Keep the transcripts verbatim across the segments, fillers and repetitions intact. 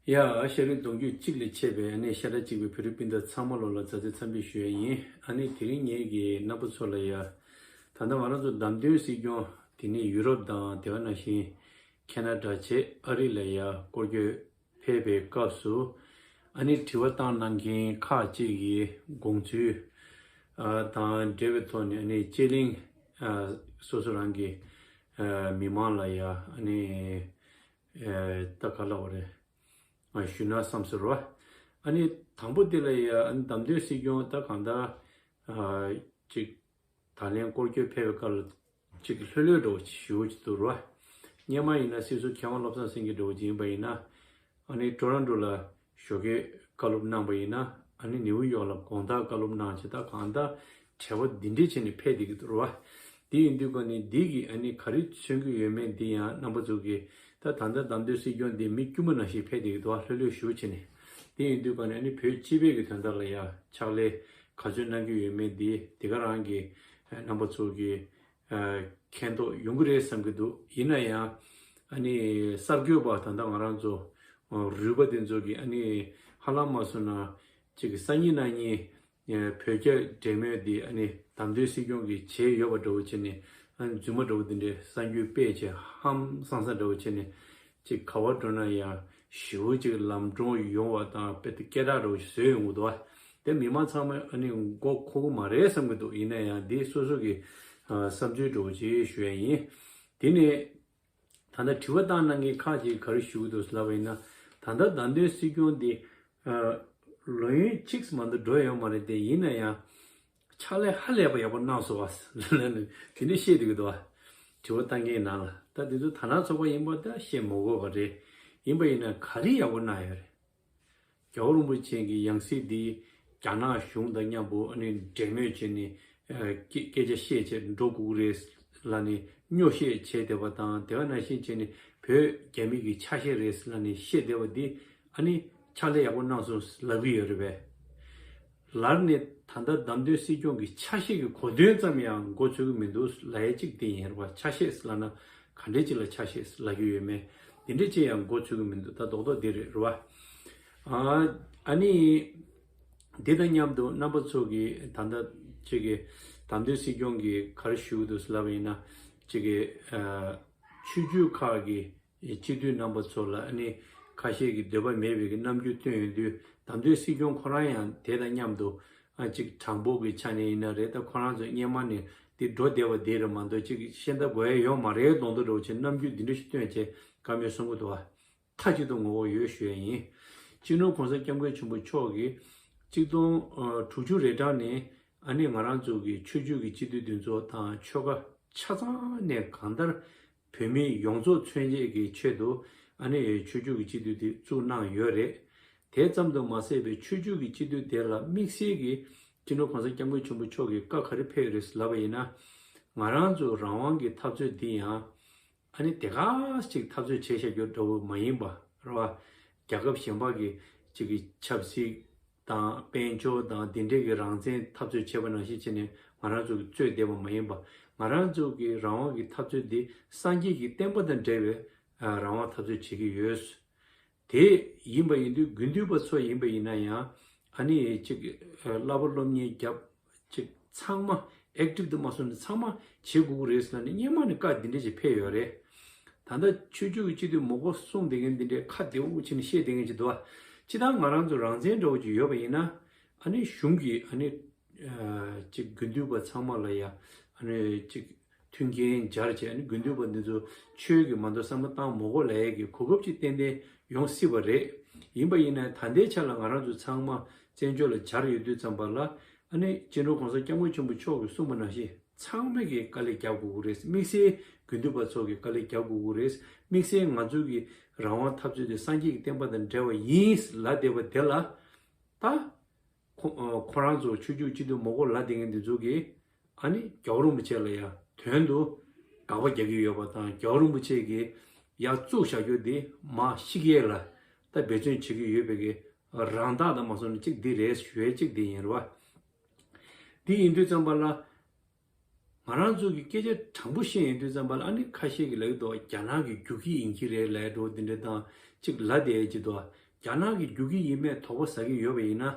ཡ། ཤ་རུས་གདུང་རྒྱུད་གཅིག་ལས་མཆེད་པའི་ཨ་ནི་ཤ་ཁྲག་གཅིག་པའི་བོད་རིགས་སྤུན་ཟླ་ཚང་མ་ལོ་ལ་མཛའ་བརྩེ་འཚམས་འདྲི་ཞུ་ཡ་ཡིན། ཨ་ནི་དེ་རིང་ངེད་ཀྱིས་རྣམ་པ་ཚོ་ལ་ཡ། ད་ལྟ་ང་རང་ཚོ་བདམས་ཐོན་སྲིད་སྐྱོང་དེ་ནི་ཡུ་རོབ་དང་དེ་ག་ནང་བཞིན་ཁེ་ན་ཌ་བྱས་ཨ་རི་ལ་ཡ་སྐོར་སྐྱོད་ཕེབས་པའི་སྐབས་སུ། ཨ་ནི་དྲི་བ་བཏང་གནང་མཁན་ཁག་ཅིག་གིས་དགོངས་ཚུལ་ཨ་དང་འབྲེལ་བའི་ཐོག་ནས་ཨ་ནི་དཔྱད་གླེང་ཨ་སོ་སོ་རང་གི་ཨ་མི་མང་ལ་ཡ་ཨ་ནི་ཨ་ད་ག་ལབ་དགོས་རེད། ཨ་ཞུས་ན་བསམ་སོང་ར། ཨ་ནི་དང་པོ་དེ་ལ་ཡ་ཨ་ནི་བདམས་ཐོན་སྲིད་སྐྱོང་ད་གང་ལྟར་ཨ་ཅིག་ད་ལན་སྐོར་སྐྱོད་ཕེབས་པའི་སྐབས་ལ་ཅིག་ལྷོད་ལྷོད་འདྲ་བོ་ཅིག་ཞུ་བོ་ཅིག་འདུག་ར། སྔོན་མ་ཡིན་ན་སྲིད་ཟུར་མཁས་དབང་བློ་བཟང་སེང་གེ་འདྲ་བོ་ཅིག་ཡིན་པ་ཡིན་ན། ཨ་ནི་ཊོ་རོན་ཊོ་ལ་ཞོགས་ཀས་བཀའ་སློབ་གནང་པ་ཡིན་ན། ཨ་ནི་ནིའུ་ཡོག་ལ་དགོང་དག་བཀའ་སློབ་གནང་བྱས་ད་གང་ལྟར་བྲེལ་བ་འདི་འདྲས་བྱས་ནས་ཕེབས་བསྡད་ཀྱི་འདུག་ར། དེ་ཡིན་དུས་ཀ་ནི་འདི་གི་ཨ་ནི་ག་རེ་མཚོན་གྱི་ཡོད་མེད་འདི་ཡང་རྣམ་པ་ཚོ་གིས་ད་ད་ལྟ་བདམས་ཐོན་སྲིད་སྐྱོང་འདི་མི་དཀྱུས་མ་ནང་བཞིན་ཕེབས་བསྡད་ཀྱི་འདུག་ཨ་ལྷོད་ལྷོད་ཞུ་བྱས་ནས། དེ་ཡིན་དུས་ཀ་ནི་ཨ་ནི་བོད་སྤྱི་པའི་གི་དོན་དག་ལ་ཡང་ཕྱག་ལས་ག་ཚོད་གནང་གི་ཡོད་མེད་འདི་དེ་ག་རང་གི་རྣམ་པ་ཚོ་གི་ཨ་མཁྱེན་རྟོགས་ཡོང་གི་རེད་བསམ་གྱི་འདུག་ཡིན་ན་ཡང་ཨ་ནི་གསར་འགོད་པ་ད་ལྟ་ང་རང་ཚོ་རུས་པ་དེ་ཚོ་གི་ཨ་ནི་ཧ་ལམ་མ་སོང་ན་ཅིག་གི་སང་ཉིན་གནངས་ཉིན་བོད་རྒྱ་འབྲེལ་མོལ་འདི་ཨ་ནི་བདམས་ཐོན་སྲིད་སྐྱོང་གིས་བྱས་ཡོད་པ་འདྲ་བོ་བྱས་ནས། ཨ་ནི་རྫུན་མ་འདྲ་བོ་འདི་འདྲའི་གསར་འགྱུར་སྤེལ་བྱས་ཧང་སང་ས་འདྲ་བོ་བྱས་ནས། ཅིག་ག་བ་འགྲོ་ན་ཡང་ཞེ་པོ་ཅིག་ལམ་འགྲོ་ཡོང་བ་དང་དཔེ་དེ་སྐད་གྲགས་འདྲ་བོ་ཞིག་བཟོས་ཡོང་གི་འདུག་བ། དེ་མི་མང་ཚང་མས་ཨ་ནི་མགོ་འཁོར་གི་མ་རེད་བསམ་གྱི་འདུག་ཡིན་ན་ཡང་འདི་སོ་སོ་གི་ཨ་བསམ་ཚུལ་འདྲ་བོ་ཅིག་ཞུ་ཡ་ཡིན། དེ་ནས་ད་ལྟ་དྲི་བ་བཏང་གནང་མཁན་ཁག་ཅིག་ག་རེ་ཞུ་གི་འདུག་ལབ་པ་ཡིན་ན། ད་ལྟ་བདམས་ཐོན་སྲིད་སྐྱོང་འདི་ཨ་ལོ་ཡུན་གཅིག་མ་གཏོགས་འགྲོ་ཡོད་མ་རེད་དེ། ཡིན་ན་ཡང་ཕྱག་ལས་ཧ་ལས་པ་ཡག་པོ་གནང་སོང་བ་ལབ་ནས་དེ་འདྲ་བཤད་བསྡད་ཀྱི་འདུག་བ། དྲི་བ་བཏང་མཁན་ནང་ལ་ད་དེ་ཚོ་དར་ནག་ཚོགས་པ་ཡིན་པ་ད་བཤད་མི་དགོས་པ་རེད། ཡིན་པ་ཡིན་ན་ག་རེ་ཡག་པོ་གནང་ཡོད་རེད། རྒྱལ་བ་རིན་པོ་ཆེ་གི་ཡང་སྲིད་འདི་རྒྱ་ནག་གཞུང་དང་མཉམ་པོ་ཨ་ནི་འབྲེལ་མོལ་བྱས་ནས་ཨ་སྐད་སྐད་ཆ་བཤད་བྱས་འགྲོ་དགོས་ཀྱི་རེད་ལབ་ནས་སྨྱོ་བཤད་བྱས་བསྡད་པ་དང་། དེ་ག་ནང་བཞིན་བྱས་ནས་བོད་རྒྱ་མི་གི་ཆ་ཤས་རེད་ལབ་ནས་བཤད་བསྡད་པ་འདི་ཨ་ནི་ཕྱག་ལས་ཡག་པོ་གནང་སོང་ལབ་ཀྱི་ཡོད་རེད་པས། ལར་ནས་ད་ལྟ་བདམས་ཐོན་སྲིད་སྐྱོང་གི་ཆ་ཤས་ཀྱི་གོ་དོན་ཙམ་ཡང་མགོ་ཚོད་ཀྱི་མི་འདུག་ལབ་ཡ་གཅིག་དེ་ཡིན་རེད་བ། ཆ་ཤས་ལབ་ན་ག་འདྲས་ཅིག་ལ་ཆ་ཤས་ལབ་ཀྱི་ཡོད་མེད་དེ་འདྲས་ཅིག་ཡང་མགོ་ཚོད་ཀྱི་མི་འདུག་ད་རྡོག་རྡོག་དེ་རེད་རེད་བ། ཨ་ཨ་ནི་དེ་དང་མཉམ་དུ་རྣམ་པ་ཚོ་གིས་ད་ལྟ་ཅིག་གི་བདམས་ཐོན་སྲིད་སྐྱོང་གིས་ག་རེ་ཞུ་གི་འདུག་ལབ་པ་ཡིན་ན། ཅིག་གི་ཨ་ཆོས་བརྒྱུད་ཁག་གི་སྤྱི་འཐུས་རྣམ་པ་ཚོ་ལ་ཨ་ནི་ཁ་ཤས་ཀྱིས་འདོད་པ་མེད་པའི་གི་རྣམ་འགྱུར་སྟོན་ཡོང་དུས། བདམས་ཐོན་སྲིད་སྐྱོང་ཁོ་རང་ཡང་དེ་དང་མཉམ་དུ་ཨ་ཅིག་དྲང་པོ་གི་ཆ་ནས་ཡིན་ན་རེད། ད་ཁོ་རང་ཚོ་སྔོན་མ་ནས་དེ་འགྲོ་བསྡད་པ་དེ་རེད་མ་གཏོགས་ཅིག་ཤེས་ལྟ་དགོས་ཡ་ཡོད་མ་རེད་མདོག་མདོག་འདྲ་བོ་བྱས་རྣམ་འགྱུར་འདི་འདྲ་ཞིག་སྟོན་བྱས་བཀའ་མོལ་གསུང་གི་འདུག་བ། མཐའ་གཅིག་ཏུ་ངོ་བོ་ཡོད་ཞུ་ཡ་ཡིན། སྤྱི་ནོར་གོང་ས་སྐྱབས་མགོན་ཆེན་པོ་མཆོག་གིས་གཅིག་སྟོང་དྲུག་ཅུ་རེ་གྲངས་ནས་ཨ་ནི་ང་རང་ཚོ་གི་ཆོས་བརྒྱུད་ཀྱི་སྤྱི་འཐུས་འདི་ཚོ་དང་ཆོལ་ཁ་ཆ་ཚང་ནས་གང་ལྟར་བོད་མི་ཡོངས་རྫོགས་མཚོན་བྱེད་ཀྱི་ཆེད་དུ་ཨ་ནི་ཆོས་བརྒྱུད་ཀྱི་སྤྱི་འཐུས་དེ་བཙུགས་གནང་ཡོད་རེད། དེ་ཙམ་དུ་མ་ཟད་པའི་ཆོས་བརྒྱུད་ཀྱི་སྤྱི་འཐུས་དེ་ལ་དམིགས་བསལ་གྱི་སྤྱི་ནོར་གོང་ས་སྐྱབས་མགོན་ཆེན་པོ་མཆོག་གིས་བཀའ་ག་རེ་ཕེབས་ཡོད་རེད་ལབ་པ་ཡིན་ན། ང་རང་ཚོ་རང་དབང་གི་འཐབ་རྩོད་འདི་ཡང་ཨ་ནི་དེ་ག་ཅིག་འཐབ་རྩོད་བྱས་བཞག་རྒྱུ་འདྲ་བོ་མ་ཡིན་པ་རེད་བ། རྒྱལ་ཁབ་གཞན་པ་གི་ཅིག་གི་ཆབ་སྲིད་དང་དཔལ་འབྱོར་དང་དེ་འདྲས་ཀྱི་རང་བཙན་འཐབ་རྩོད་བྱས་པ་ནང་བཞིན་བྱས་ནས་ང་རང་ཚོ་གི་རྩོད་བསྡད་པ་མ་ཡིན་པ། ང་རང་ཚོ་གི་རང་དབང་གི་འཐབ་རྩོད་འདི་སངས་རྒྱས་ཀྱི་བསྟན་པ་དང་འབྲེལ་བའི་ཨ་རང་དབང་འཐབ་རྩོད་བྱེད་ཀྱི་ཡོད། དེ་ཡིན་པ་ཡིན་དུས་དགེ་འདུན་པ་ཚོ་ཡིན་པ་ཡིན་ན་ཡང་ཨ་ནི་ཅིག་བསླབ་པ་སློབ་གཉེར་རྒྱབ་ཅིག་ཚང་མ་ཨེག་ཊིབ་དུ་མ་སོང་ནས་ཚང་མ་བྱེད་དགོས་ཀྱི་རེད་ཟེར་ནས་སྔོན་མ་ནས་བཀའ་འདི་འདྲ་ཞིག་ཕེབས་ཡོད་རེད། ད་ལྟ་ཆོས་བརྒྱུད་ཀྱི་སྤྱི་འཐུས་མང་པོ་གསུངས་བསྡད་མཁན་འདི་འདྲའི་ཁ་བདེ་པོ་བྱས་ནས་བཤད་བསྡད་མཁན་ཅིག་འདུག་བ། སྤྱིར་བཏང་ང་རང་ཚོ་རང་བཙན་འདྲ་བོ་ཅིག་ཡོད་པ་ཡིན་ན་ཨ་ནི་གཞུང་གིས་ཨ་ནི་ཅིག་དགེ་འདུན་པ་ཚང་མ་ལ་ཡ་ཨ་ནི་ཅིག་མཐུན་རྐྱེན་སྦྱར་བྱས་ཨ་ནི་དགེ་འདུན་པ་འདི་ཚོ་ཆོས་ཀྱི་མ་གཏོགས་བསམ་བློ་བཏང་མ་དགོས་ལབ་ཡས་ཀྱི་གོ་སྐབས་ཅིག་ཏན་ཏན་ཡོང་སྲིད་པ་རེད། ཡིན་པ་ཡིན་ན་ད་ལྟའི་ཆ་ལ་ང་རང་ཚོ་ཚང་མ་བཙན་བྱོལ་ལ་གྱར་ཡོད་དུས་ཙམ་པ་ལ་ཨ་ནི་སྤྱི་ནོར་གོང་ས་སྐྱབས་མགོན་ཆེན་པོ་མཆོག་གིས་གསུངས་པ་ནང་བཞིན་ཚང་མས་ཀྱི་དཀའ་ལས་རྒྱག་དགོས་ཀྱི་རེད། དམིགས་བསལ་དགེ་འདུན་པ་ཚོ་གི་དཀའ་ལས་རྒྱག་དགོས་ཀྱི་རེད། དམིགས་བསལ་ང་ཚོ་གི་རང་དབང་འཐབ་རྩོད་དེ་སངས་རྒྱས་ཀྱི་བསྟན་པ་དང་འབྲེལ་བ་ཡིན་ལབ་བསྡད་པ་དེ་ལ་ད། ཁོ་ཁོ་རང་ཚོ་ཆོས་བརྒྱུད་སྤྱི་འཐུས་མ་དགོས་ལབ་བསྡད་མཁན་འདི་ཚོ་གིས་ཨ་ནི་རྒྱལ་བ་རིན་པོ་ཆེ་ལ་ཡང་དོན་དུ་དགག་པ་རྒྱག་གི་ཡོད་པ་དང་རྒྱལ་བ་རིན་པོ་ཆེ་གིས་ཡར་བཙུགས་བཞག་རྒྱུ་འདི་མར་བཤིག་ཡས་ལ་ད་འབད་བརྩོན་བྱེད་ཀྱི་ཡོད་པའི་གི་རང་རྟགས་དང་མ་སོང་ན་གཅིག་འདི་རེད་ཞུ་ཡས་གཅིག་འདི་ཡིན་རེད་བ། འདི་ཡིན་དུས་ཙམ་པ་ལ། ང་རང་ཚོ་གི་སྐད་ཆ་དྲང་པོ་བཤད་ཡོང་དུས་ཙམ་པ་ལ་ཨ་ནི་ཁ་ཤས་ཀྱིས་ལབ་ཀྱི་འདུག་རྒྱ་ནག་གི་རྒྱུག་ཁྱི་ཡིན་གྱི་རེད་ལབ་འགྲོ་འདི་འདྲ་དང་གཅིག་ལབ་བསྡད་ཀྱི་འདུག་རྒྱ་ནག་གི་རྒྱུག་གི་ཡིན་མེད་དོགས་པ་ཟ་གི་ཡོད་པ་ཡིན་ན།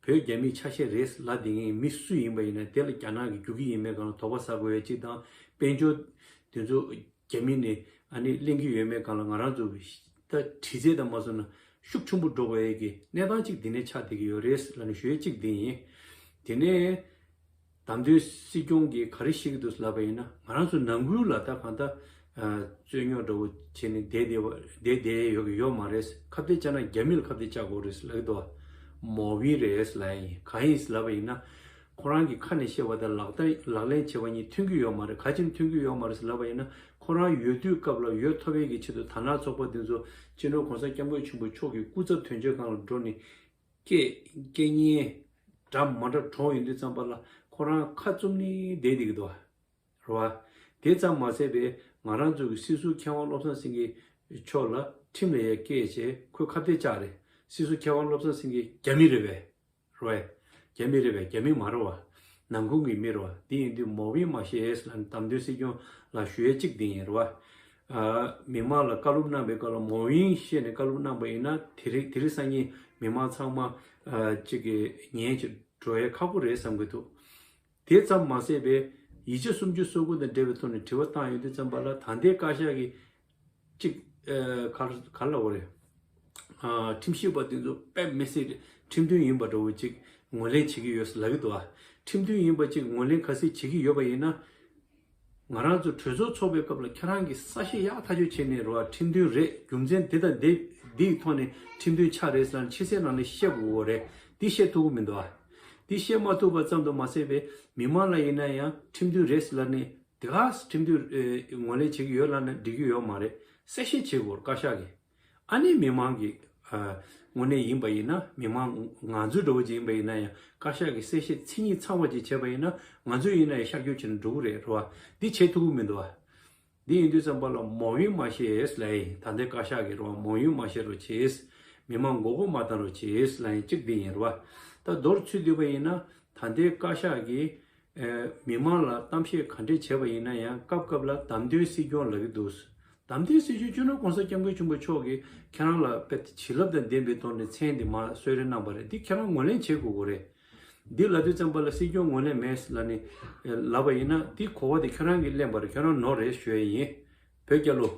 བོད་རྒྱ་མིའི་ཆ་ཤས་རེད་ལབ་བསྡད་མཁན་མི་སུ་ཡིན་པ་ཡིན་ན་དེ་ལ་རྒྱ་ནག་གི་རྒྱུག་གི་ཡིན་མེད་སྒང་ལ་དོགས་པ་ཟ་དགོས་ཡ་གཅིག་དང་། དཔལ་འབྱོར་དེ་ཚོ་རྒྱ་མི་ནས་ཨ་ནི་ལེན་གྱི་ཡོད་མེད་སྒང་ལ་ང་རང་ཚོ་ད་དྲི་རྩད་དང་མ་སོང་ན་ཤུགས་ཆེན་པོ་འགྲོ་དགོས་ཡ་གི་གནས་སྟངས་གཅིག་འདི་ནས་ཆགས་བསྡད་ཀྱི་ཡོད་རེད་ལབ་ནས་ཞུ་ཡ་གཅིག་འདི་ཡིན། དེ་ནས། བདམས་ཐོན་སྲིད་སྐྱོང་གིས་ག་རེ་བཤད་ཀྱི་འདུག་ལབ་པ་ཡིན་ན། ང་རང་ཚོ་ནང་ཁུལ་ལ་ད་གང་ལྟར་རྩོད་རྙོག་འདྲ་བོ་བྱས་ནས་བསྡད་བསྡད་པ་བསྡད་བསྡད་ཡོད་ཀྱི་ཡོད་མ་རེད། ཁ་གཏད་བཅག་ན་རྒྱ་མི་ལ་ཁ་གཏད་བཅག་དགོས་རེད་ལབ་ཀྱི་འདུག་མོ་ཝིན་རེད་ལབ་ཡིན། གང་ཡིན་ལབ་པ་ཡིན་ན། ཁོ་རང་གིས་ཁ་ནས་བཤད་པ་དང་ལག་བསྟར་ལག་ལེན་བྱེད་པ་གཉིས་མཐུན་གྱི་ཡོད་མ་རེད། ག་ཅིག་མཐུན་གྱི་ཡོད་མ་རེད་ལབ་པ་ཡིན་ན། ཁོ་རང་ཡོད་དུས་སྐབས་ལ་ཡོད་ཐུབ་པའི་གི་ཆེད་དུ་དར་ནག་ཚོགས་པ་འདི་ཚོ་སྤྱི་ནོར་གོང་ས་སྐྱབས་མགོན་ཆེན་པོ་མཆོག་གི་སྐུ་ཚབ་དོན་གཅོད་ཁང་ལ་འགྲོ་ནས། སྐད་སྐད་སྙན་འདྲ་མ་འདྲ་གྲོངས་ཡོང་དུས་ཙམ་པ་ལ་ཁོ་རང་ཁ་བཙུམ་ནས་བསྡད་བསྡད་ཀྱི་འདུག་བ། རེད་བ། དེ་ཙམ་མ་ཟད་པའི་ང་རང་ཚོ་གི་སྲིད་ཟུར་མཁས་དབང་བློ་བཟང་སེང་གེ་མཆོག་ལ་ཁྲིམས་ལ་ཡ་སྐད་བྱས་ཁོས་ཁ་གཏད་བཅག་རེད། སྲིད་ཟུར་མཁས་དབང་བློ་བཟང་སེང་གེ་རྒྱ་མི་རེད་པས། རེད་བས། རྒྱ་མི་རེད་པས། རྒྱ་མི་མ་རེད་བ། ནང་ཁུལ་གྱི་མི་རེད་བ། འདི་ཡིན་དུས་མོ་ཝིན་མ་ཤེས་ལ་བདམས་ཐོན་སྲིད་སྐྱོང་ལ་ཞུ་ཡས་གཅིག་འདི་ཡིན་རེད་བ། ཨ། མི་མང་ལ་བཀའ་སློབ་གནང་བའི་སྐབས་ལ་མོ་ཝིན་ཤེས་ནས་བཀའ་སློབ་གནང་པ་ཡིན་ན་དེ་རིང་དེ་རིང་སང་ཉིན་མི་མང་ཚང་མ་ཨ། གཅིག་གི་ཉན་གཅིག་འགྲོ་ཡས་ཁག་པོ་རེད་བསམ་གྱི་འདུག་དེ་ཙམ་མ་ཟད་པའི་ཡིག་ཆ་སུམ་ཅུ་སོ་དགུ་དང་འབྲེལ་བའི་ཐོག་ནས་དྲི་བ་བཏང་ཡོང་དུས་ཙམ་པ་ལ་ད་ལྟའི་བཀའ་ཤག་གིས་གཅིག་ཨ། ག་ག་ལབ་དགོས་རེད། ཨ། ཁྲིམས་ཞིབ་པ་དེ་ཚོ་དཔེ་མི་སྲིད་ཁྲིམས་མཐུན་ཡིན་པ་འདྲ་བོ་ཅིག་ངོས་ལེན་བྱེད་ཀྱི་ཡོད་ལབ་ཀྱི་འདུག་ཨ། ཁྲིམས་མཐུན་ཡིན་པ་ཅིག་ངོས་ལེན་ག་ཚོད་བྱེད་ཀྱི་ཡོད་པ་ཡིན་ན། ང་རང་ཚོ་གྲོས་ཚོགས་ཚོགས་པའི་སྐབས་ལ་ཁྱེད་རང་གིས་གསལ་བཤད་ཡག་ཐག་ཆོད་བྱས་ནས་རེད་བ། ཁྲིམས་མཐུན་རེད། རྒྱུ་མཚན་འདི་དང་འདི་འདིའི་ཐོག་ནས་ཁྲིམས་མཐུན་ཆགས་རེད་ཟེར་ན་ཕྱི་གསལ་ནང་གསལ་བཤད་དགོས་ཀྱི་རེད། འདི་བཤད་ཐུབ་ཀྱི་མི་འདུག་ཨ། འདི་བཤད་མ་ཐུབ་པ་ཙམ་དུ་མ་ཟད་པའི་མི་མང་ལ་ཡིན་ན་ཡང་ཁྲིམས་མཐུན་རེད་ཟེར་ལབ་ནས། དེ་ག་ཁྲིམས་མཐུན་ཨེ་ངོས་ལེན་བྱེད་ཀྱི་ཡོད་ལབ་ན་འགྲིག་གི་ཡོད་མ་རེད། གསལ་བཤད་བྱེད་དགོས་བཀའ་ཤག་གིས། ཨ་ནི་མི་མང་གིས་ཨ་དངོས་གནས་ཡིན་པ་ཡིན་ན། མི་མང་ང་ཚོ་འདྲ་བོ་ཅིག་ཡིན་པ་ཡིན་ན་ཡང་བཀའ་ཤག་གིས་གསལ་བཤད་མཚན་ཉིད་ཚང་བ་ཅིག་བྱས་པ་ཡིན་ན་ང་ཚོ་ཡིན་ན་ཡང་ཤར་བསྐྱོད་བྱས་ནས་འགྲོ་གི་རེད། རེད་བ། འདི་བྱེད་ཐུབ་ཀྱི་མི་འདུག་བ། འདི་ཡིན་དུས་ཙམ་པ་ལ་མོ་ཝིན་མ་ཤེས་ལབ་ཡིན། ད་ལྟའི་བཀའ་ཤག་གིས་རེད་བ། མོ་ཝིན་མ་ཤེས་རོགས་བྱེད། མི་མང་མགོ་སྐོར་མ་བཏང་རོགས་བྱེད་ལབ་ཡིན། གཅིག་འདི་ཡིན། རེད་བ། ད་མདོར་ཚུད་བསྡུས་པ་ཡིན་ན་ད་ལྟའི་བཀའ་ཤག་གིས། ཨེ། མི་མང་ལ་གཏམ་བཤད་ག་འདྲས་བྱས་པ་ཡིན་ན་ཡང་སྐབས་སྐབས་ལ་བདམས་ཐོན་སྲིད་སྐྱོང་ལབ་ཀྱི་འདུག་བདམས་ཐོན་སྲིད་སྐྱོང་སྤྱི་ནོར་གོང་ས་སྐྱབས་མགོན་ཆེན་པོ་མཆོག་གིས་ཁྱེད་རང་ལ་དཔེ་བྱིན་རླབས་དང་ལྡན་པའི་ཐོག་ནས་མཚན་འདི་མར་གསོལ་རས་གནང་བ་རེད། འདི་ཁྱེད་རང་ངོས་ལེན་བྱེད་དགོས་ཀྱི་རེད། འདི་ལབ་དུས་ཙམ་པ་ལ་སྲིད་སྐྱོང་ངོས་ལེན་མེད་ལབ་ནས་ལབ་པ་ཡིན་ན་འདི་གོ་བ་དེ་ཁྱེད་རང་གིས་ལེན་པ་རེད། ཁྱེད་རང་ནོར་རེད་ཞུ་ཡས་ཡིན། བོད་རྒྱལ་ལོ།